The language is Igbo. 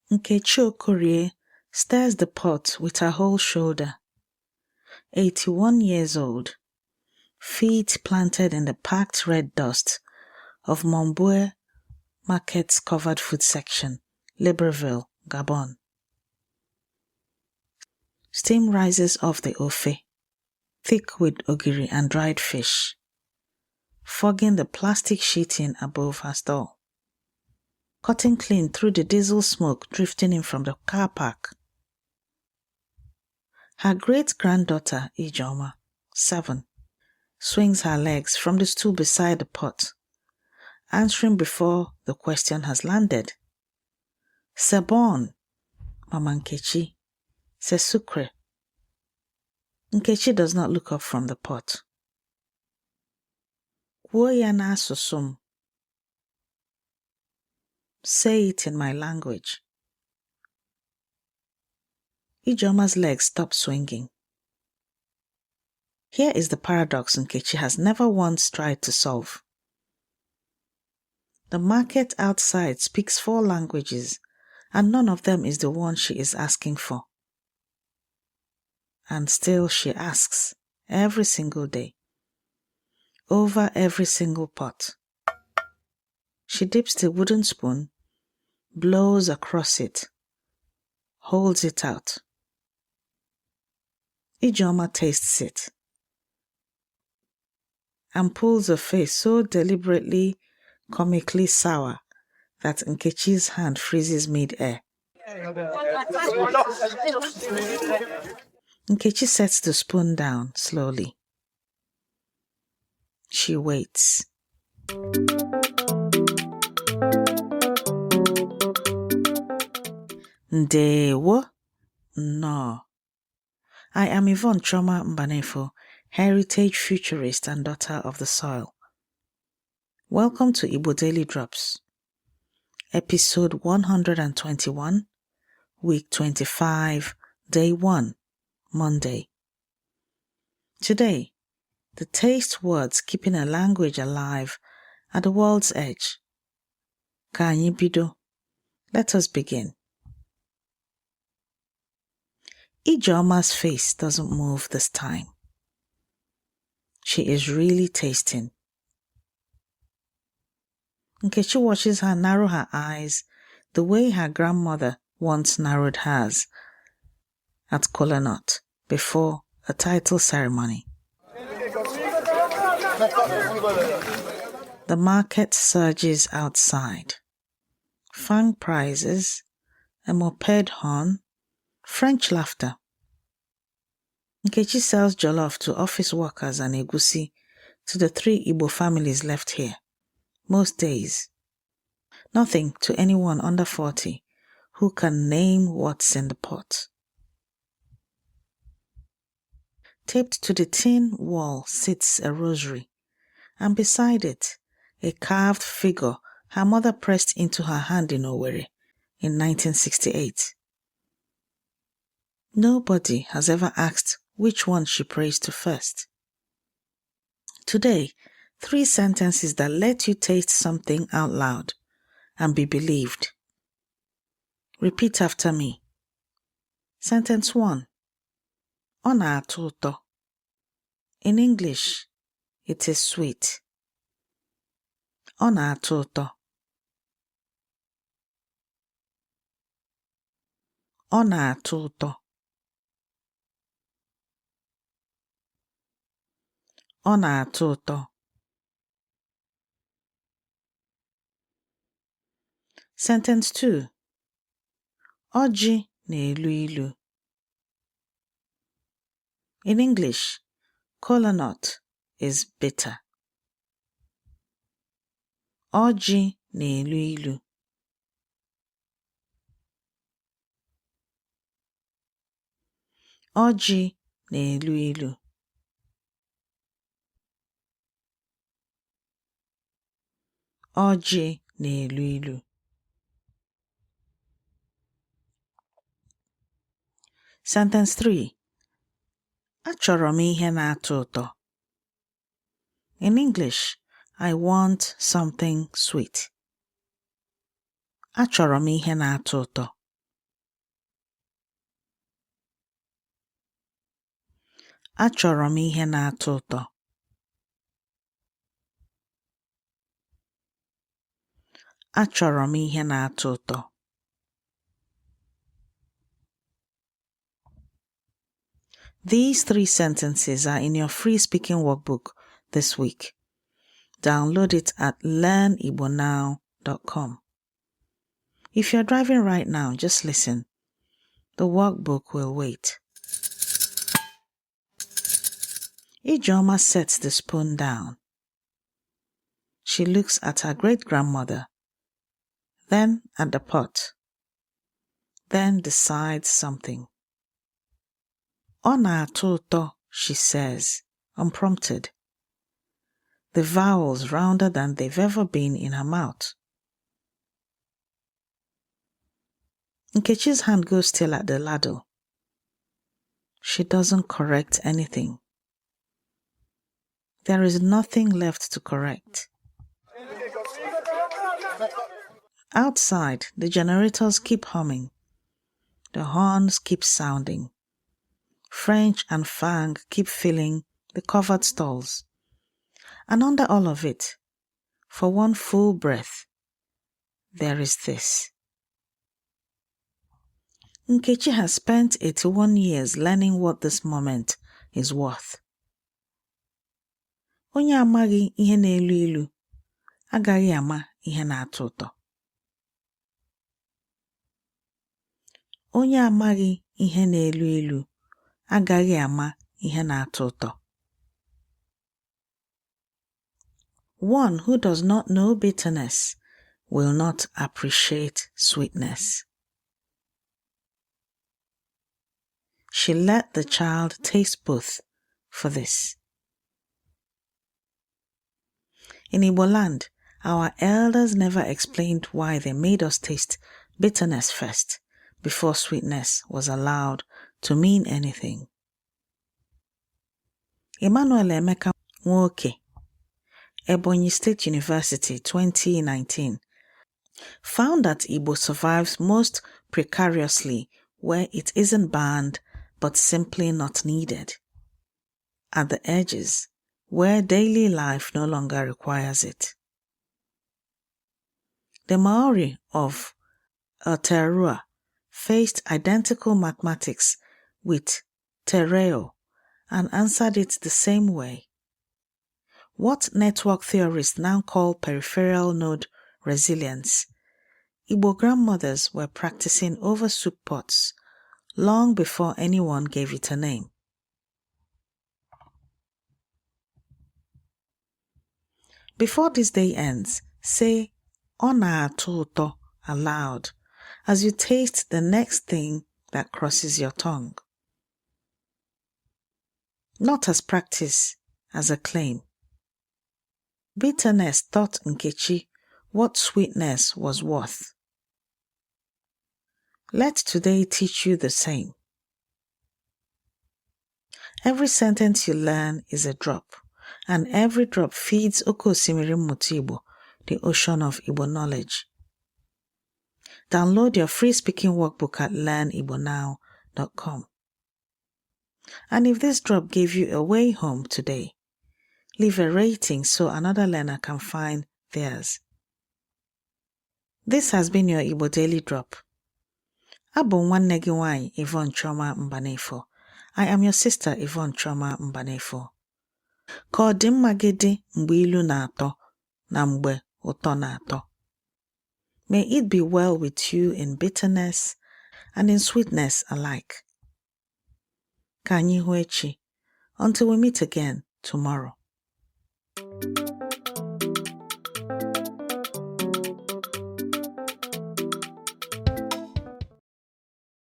Nkechi Okorie stirs the pot with her whole shoulder. 81 years old, feet planted in the packed red dust of Mboue Market's covered food section, Libreville, Gabon. Steam rises off the ofe, thick with ogiri and dried fish, fogging the plastic sheeting above her stall, cutting clean through the diesel smoke drifting in from the car park. Her great-granddaughter, Ijeoma, 7, swings her legs from the stool beside the pot, answering before the question has landed. "C'est bon, Mama Nkechi. C'est sucré." Nkechi does not look up from the pot. "Kwuo ya n'asụsụ m." "Say it in my language." Ijeoma's legs stop swinging. Here is the paradox Nkechi has never once tried to solve. The market outside speaks four languages, and none of them is the one she is asking for. And still she asks, every single day, over every single pot. She dips the wooden spoon, blows across it, holds it out. Ijeoma tastes it and pulls a face so deliberately, comically sour that Nkechi's hand freezes mid-air. Nkechi sets the spoon down slowly. She waits. Ndewo. Nnọọ. I am Yvonne Chioma Mbanefo, heritage futurist and daughter of the soil. Welcome to Igbo Daily Drops, episode 121, week 25, day 1, Monday. Today, the taste words keeping a language alive at the world's edge. Ka anyị bido. Let us begin. Ijeoma's face doesn't move this time. She is really tasting. Nkechi watches her narrow her eyes the way her grandmother once narrowed hers at kola nut before a title ceremony. The market surges outside. Fang prizes, a moped horn, French laughter. Nkechi sells jollof to office workers and egusi to the three Igbo families left here, most days. Nothing to anyone under 40 who can name what's in the pot. Taped to the tin wall sits a rosary, and beside it, a carved figure her mother pressed into her hand in Owerri in 1968. Nobody has ever asked which one she prays to first. Today, three sentences that let you taste something out loud and be believed. Repeat after me. Sentence 1. Ọ na-atọ ụtọ. In English, it is sweet. Ọ na-atọ ụtọ. Ọ na-atọ ụtọ. Ọ na-atọ ụtọ. Sentence 2. Ọjị na-elu ilu. In English, kola nut is bitter. Ọjị na-elu ilu. Ọjị na-elu ilu. Ọjị na-elu ilu. Sentence 3. Achọrọ m ihe na-atọ ụtọ. In English, I want something sweet. Achọrọ m ihe na-atọ ụtọ. Achọrọ m ihe na-atọ ụtọ. Achọrọ m ihe na-atọ ụtọ. These three sentences are in your free speaking workbook this week. Download it at learnigbonow.com. If you're driving right now, just listen. The workbook will wait. Ijeoma sets the spoon down. She looks at her great grandmother, then at the pot, then decides something. Ọ na-atọ ụtọ, she says, unprompted. The vowels rounder than they've ever been in her mouth. Nkechi's hand goes still at the ladle. She doesn't correct anything. There is nothing left to correct. Outside, the generators keep humming. The horns keep sounding. French and Fang keep filling the covered stalls. And under all of it, for one full breath, there is this. Nkechi has spent 81 years learning what this moment is worth. Onye amaghị ihe na-elu ilu agaghị ama ihe na-atọ ụtọ. Onye amaghị ihe na-elu ilu agaghị ama ihe na-atọ ụtọ. One who does not know bitterness will not appreciate sweetness. She let the child taste both for this. In Igbo land, our elders never explained why they made us taste bitterness first before sweetness was allowed to mean anything. Emmanuel Emeka Nwoke, Ebonyi State University, 2019, found that Igbo survives most precariously where it isn't banned but simply not needed. At the edges, where daily life no longer requires it. The Maori of Aotearoa faced identical mathematics with te reo and answered it the same way. What network theorists now call peripheral node resilience, Igbo grandmothers were practicing over soup pots long before anyone gave it a name. Before this day ends, say Ọ na-atọ ụtọ aloud as you taste the next thing that crosses your tongue. Not as practice, as a claim. Bitterness taught Nkechi what sweetness was worth. Let today teach you the same. Every sentence you learn is a drop, and every drop feeds Oke Osimiri Mmụta Igbo, the ocean of Igbo knowledge. Download your free speaking workbook at learnigbonow.com. And if this drop gave you a way home today, leave a rating so another learner can find theirs. This has been your Igbo Daily Drop. Abụ m nwanne gị nwanyị Yvonne Chioma Mbanefo. I am your sister Yvonne Chioma Mbanefo. Ka ọdịmma gị dị mgbe ilu na-atọ na mgbe ụtọ na-atọ. May it be well with you in bitterness and in sweetness alike. Ka anyị hụ echi. Until we meet again tomorrow.